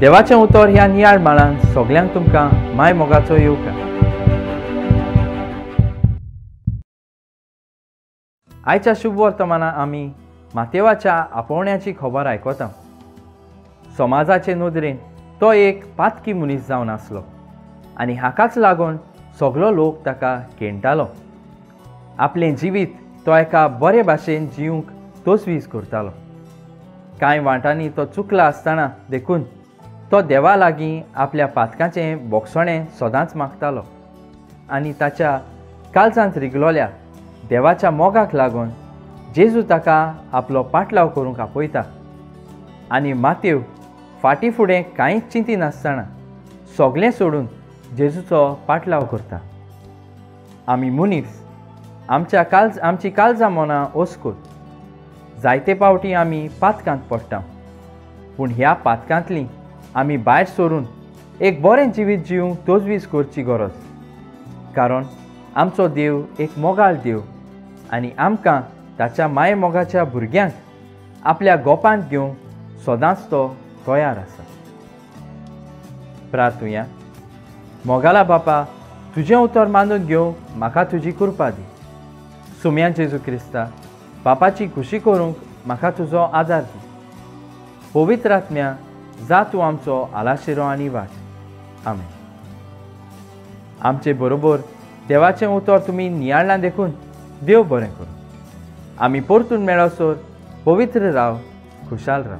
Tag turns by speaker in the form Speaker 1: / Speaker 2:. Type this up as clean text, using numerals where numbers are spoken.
Speaker 1: देवाचें उतर ह्या नियाळ माळान सगल्यांक तुमकां माय मोगाचो येवकार. आयच्या शुभ वर्तमाना आमी मातेवाच्या आपोवण्याची खबर आयकता. समाजाचे नदरेन तो एक पातकी मनीस जावन आसलो आनी हाकाच लागून सगलो लोक ताका केणटालो. आपलें जिवीत तो एका बरे भाशेन जिवंक तोजवीज करतालो. कांय वांटांनी तो चुकला आसतना देखून तो देवा लागीं आपल्या पातकाचें बोगसणें सदांच मागतालो आनी ताच्या काळजांत रिगलोल्या देवाच्या मोगाक लागून जेजू ताका आपलो पाटलाव करूंक आपयता आनी मातेव फाटीं फुडें कांयच चिंतिनासतना सगळें सोडून जेजूचो पाटलाव करता. आमी मनीस आमच्या आमची काळजां मनां ओस्कूत जायते पावटी आमी पातकांत पडटा, पूण ह्या पातकांतली आमी भायर सरून एक बरें जिवीत जिवंक तजवीज करची गरज, कारण आमचो देव एक मोगाळ देव आनी आमकां ताच्या माय मोगाच्या भुरग्यांक आपल्या गोपांत घेवंक सदांच तो तयार आसा. प्रार्थुया. मोगाला बापा, तुजें उतर मानून घेवंक म्हाका तुजी कृपा दी. सुम्या जेजू क्रिस्ता, बापाची खुशी करूंक म्हाका तुजो आदार दी. पवित्र आत्म्या, जा तूं आमचो आलाशिरो आनी वाट. आमेन. आमचे बरोबर देवाचें उतर तुमी नियाळ्ळां देखून देव बरें करूं. आमी परतून मेळसर पवित्र राव, खुशाल राव.